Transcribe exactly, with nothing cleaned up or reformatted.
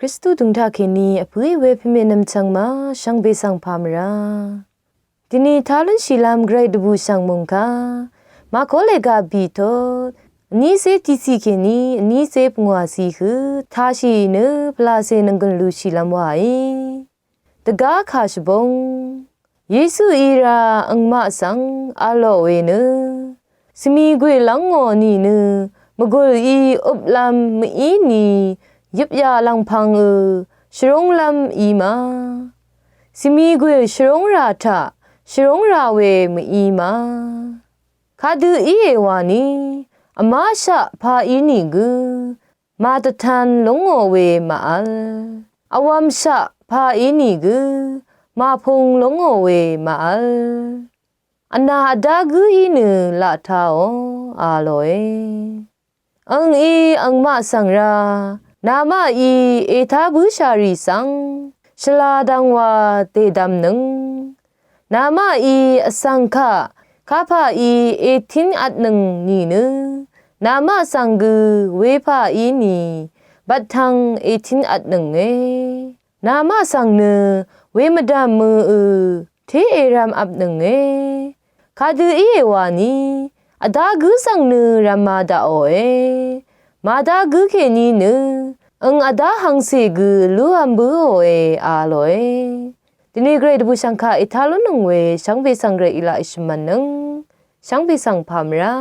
Kristu døngtaq kèní vpǿì we pèmè nvmchvng ma shvngbe svng pà mvrá. Dini talun shìlv́m gvray dvbù shv̀ng mungkà Mako lèga bìtot vnícé tiqciq kèní vnícé pvngwàciq hø tashì nø pvlacè nvnggùn lushìlv́m wàí. Dvgá kà shvbóng Yesuí rá angmaq svng a loq we nø svmigwè lv́ngò nìnø mvgùlí øplv́m mvíni yøpyaq lv̀ngpv̄ngø shvrúnglv́m í ma. Svmigwè shvrúngrà taq shvrúngrà we mví ma. Kadø íe wani vmáshaq pà ínìgø màdvtan lúngò we màvl. Vwv̄mshaq pà ínìgø màpung lúngò we màvl. Vnà vdá gǿí nø laq tāò a lòe. Angí angmaq svng rá namaqí ètá bǿshà rì svng shvla dvngwa dèdvmnøng. Namaqí vsvng kaq kapaqí ètín vtnøng nìnø namaq svng gø wepà íni bvttvng ètín vtnønge. Namaq svng nø wemvdv̀m møø té èrvm vpnønge. Kadø íe wani vdá gǿ svng nø rvma daqòe. Màdá gǿ kèní nø ang vdá hvngcè gø lúv̄m bǿòe a lòe. Dini gvray dvbù shv̀ngkà ètá lúnnøng we shvngbe svng gvray í laq èshvmv̀nnøng shvngbe svng pà mvrá.